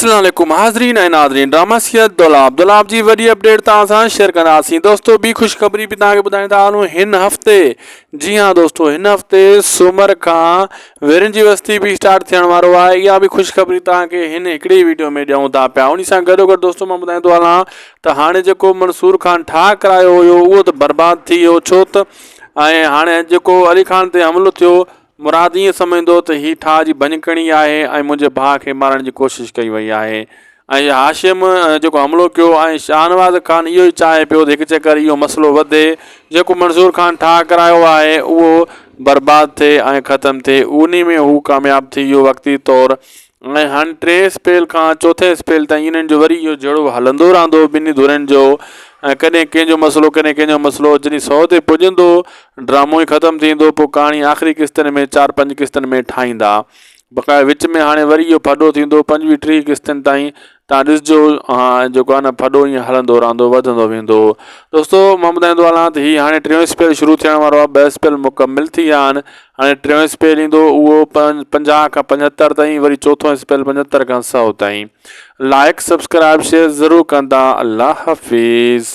السلام عليڪم حاضرين ۽ ناظرين ڊراما سيريل دولاب دولاب جي وڏي اپڊيٽ توهان سان شيئر ڪنداسين دوستو ٻي خوشخبري به توهان کي ٻڌائيندا هلون هن هفتي جي ها دوستو هن هفتي سومر کان ويرن جي وستي به اسٽارٽ ٿيڻ وارو آهي اها به خوشخبري توهان کي هن هڪڙي ويڊيو ۾ ڏيون ٿا پيا ان سان گڏو گڏ دوستو مان ٻڌائيندو هلان ته هاڻي جيڪو منصور خان ٺاهه ڪرايو هيو اهو ته برباد ٿي ويو ڇو ته ۽ هاڻي جيڪو علي خان تي حملو ٿيو مراد ائين سمجهندو ته هي ٺاهه جي ڀڃڪڻي آهي ۽ منهنجي ڀاء کي مارڻ جي ڪوشش ڪئي وئي آهي ۽ هاشم جيڪو حملو ڪيو ۽ شاهنواز خان اهو ئي چاهي پيو ته هڪ چڪر اهو مسئلو وڌي جيڪو منظور خان ٺاهه ڪرايو آهي اهو برباد ٿئي ۽ ختم ٿئي انهي ۾ هو ڪامياب ٿي ويو وقتي طور ۽ هاڻي ٽئين اسپيل کان چوٿين اسپيل تائين انهن جو وري اهو جهيڙو هلندو رهندو ٻنهي ڌرين جو ۽ ڪڏهن ڪنهن جو مسئلو ڪڏهن ڪنهن جو مسئلو جڏهن سو تي پڄندو ڊرامو ئي ختم ٿيندو پوء ڪهاڻي آخري قسطن ۾ چار پنج قسطن ۾ ٺاهيندا بقايا وچ ۾ هاڻي وري اهو ڦڏو ٿيندو پنجويهه ٽيهه قسطن تائين تان ڏسجو جيڪو آهي نه ڦڏو ائين هلندو رهندو وڌندو ويندو دوستو مان ٻڌائيندو هلان ته هي هاڻي ٽيون اسپيل شروع ٿيڻ وارو آهي ٻه اسپيل مڪمل ٿي ويا آهن هاڻي ٽيون اسپيل ايندو اهو 50 کان 75 تائين وري چوٿون اسپيل 75 کان 100 تائين لائڪ سبسڪرائب شيئر ضرور ڪندا الله حافظ.